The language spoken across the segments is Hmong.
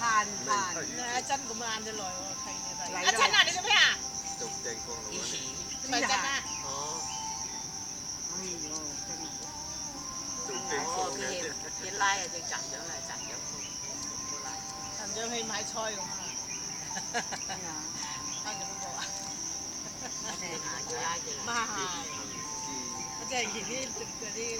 Than, than. Chân của mình ăn được rồi, thầy như vậy. Ăn chân nào đi cho biết à? Ui, cái hiền, hiền lai rồi chặt chém là chặt chém không, không có lai. Chặt chém thì mái choi rồi mà. Ăn được không bộ? Mà hài. Cái gì đi, đi.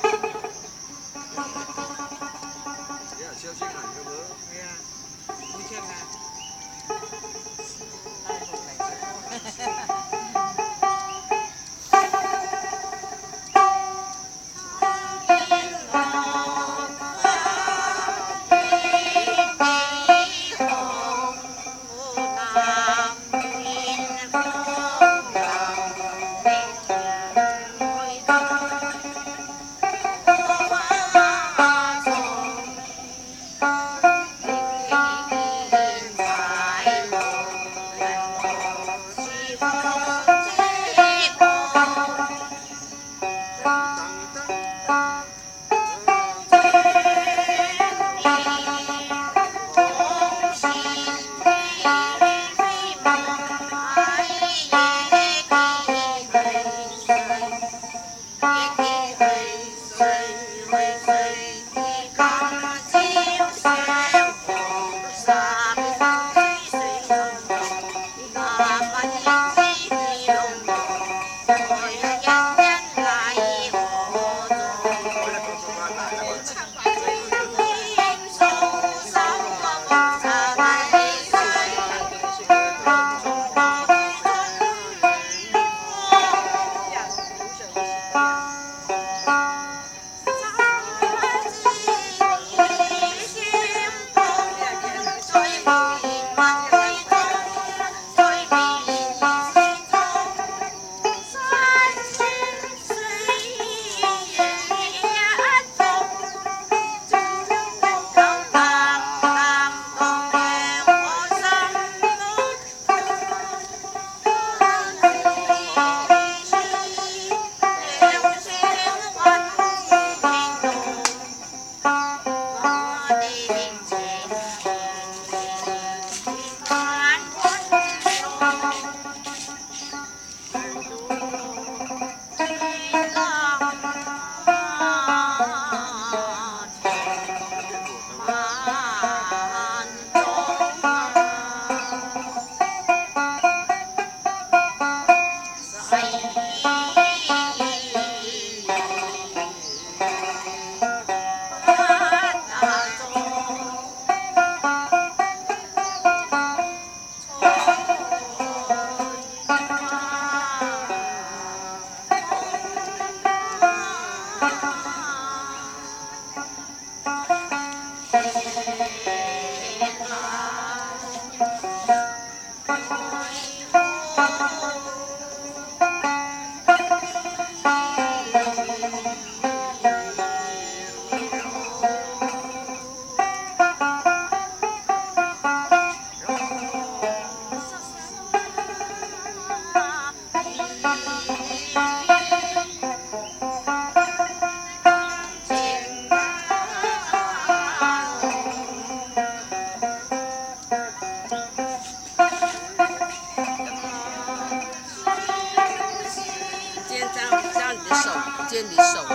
Cia li saum, cia li saum,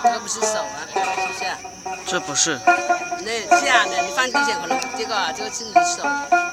这不是手啊，是不是？ 这不是。 Cia li, 你放地上可能这个，这个是你手。